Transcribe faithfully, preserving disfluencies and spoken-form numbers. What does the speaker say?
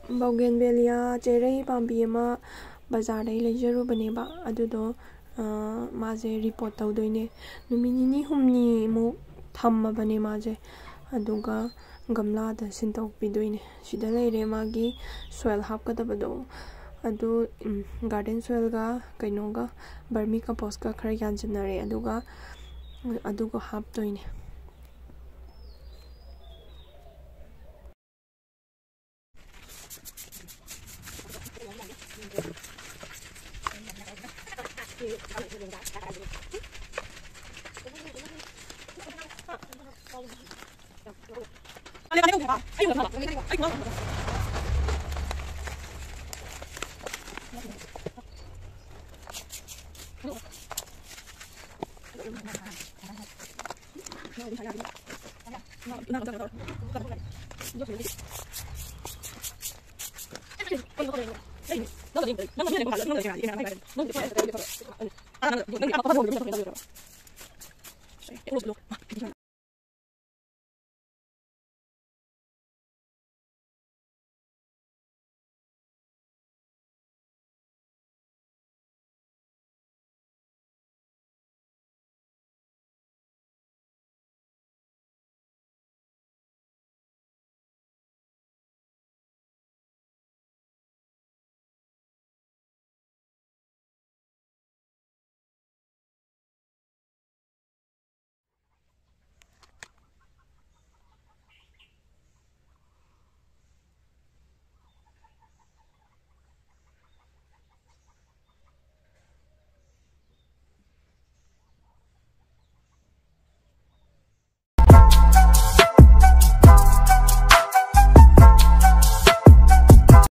ꯕꯣꯒꯦꯟꯕꯦꯂꯤꯌꯥ ꯆꯦꯔꯩ ꯄꯥꯝꯕꯤ ꯑꯃ ꯕꯖꯥꯔꯗꯩ ꯂꯩꯖꯔꯨꯕꯅꯦꯕ꯫ ꯑꯗꯨꯗꯣ, ꯑ, ꯃꯥꯁꯦ ꯔꯤꯄꯣꯠ ꯇꯧꯗꯣꯏꯅꯦ꯫ ꯅꯨꯃꯤꯠ ꯅꯤꯅꯤ ꯍꯨꯝꯅꯤꯃꯨꯛ ꯊꯝꯃꯕꯅꯦ ꯃꯥꯁꯦ꯫ ꯑꯗꯨꯒ ꯒꯝꯂꯥꯗ ꯁꯤꯟꯗꯣꯛꯄꯤꯗꯣꯏꯅꯦ꯫ ꯁꯤꯗ ꯂꯩꯔꯦ ꯃꯥꯒꯤ ꯁꯣꯏꯜ ꯍꯥꯞꯀꯗꯕꯗꯣ꯫ ꯑꯗꯨ, ꯎꯝ, ꯒꯥꯔꯗꯦꯟ ꯁꯣꯏꯜꯒ ꯀꯩꯅꯣꯒ, ꯕꯔꯃꯤ ꯀꯝꯄꯣꯁꯀ ꯈꯔ ꯌꯥꯟꯁꯤꯟꯅꯔꯦ꯫ ꯑꯗꯨꯒ, ꯑꯗꯨꯒ ꯍꯥꯞꯇꯣꯏꯅꯦ꯫